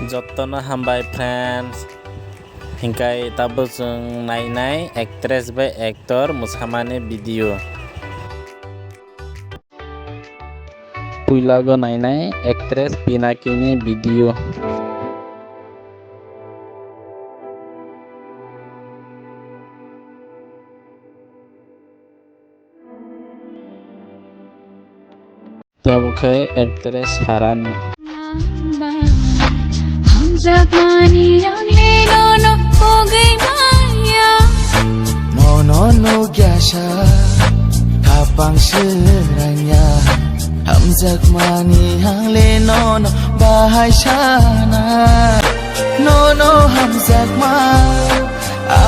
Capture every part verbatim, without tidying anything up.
Jottono hambai friends. Hingkai tabuk chwng nainai actress bai actor mwsamani video. Puilago nainai actress Pinakini video. Tabuk khe actress Harani. Hamjakmani ang le nono pogwi maya. Nono nukya sa khapang swrangya. Hamjakmani ang le nono bahai sana. Nono hamjakma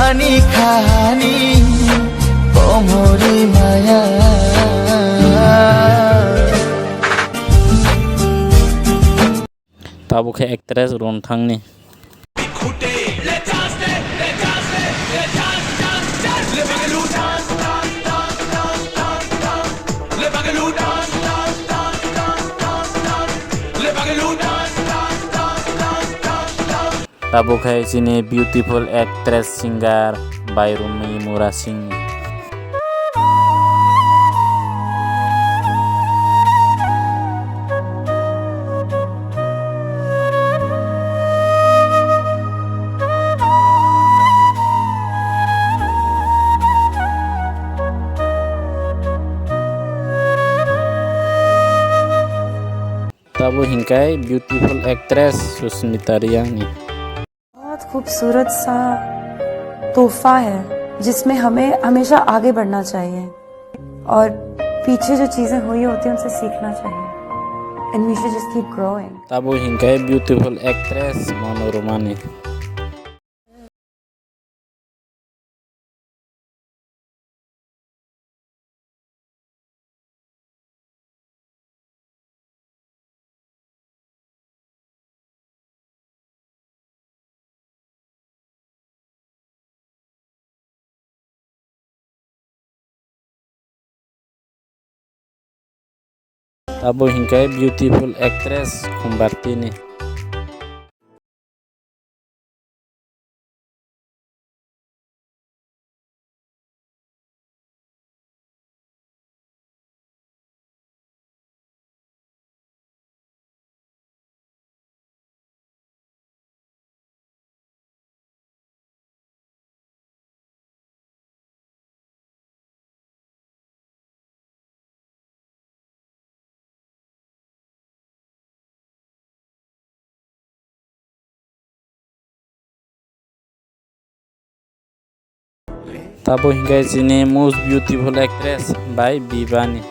ani khani komori maya. Tabuk khe actress Runthangni. Tabuk hai chini beautiful actress singer Bairumi Murasing. Tabuk hingkai beautiful actress Susmita Riyangni. बहुत खूबसूरत सा तोहफा है, जिसमें हमें हमेशा आगे बढ़ना चाहिए और पीछे जो चीजें हुई होती हैं, उनसे सीखना चाहिए। And we should just keep growing. Tabuk hingkai beautiful actress Manoromani. Tabuk hingkai beautiful actress Khumbartini. Tabuk hingkai chini most beautiful actress bai Bibani.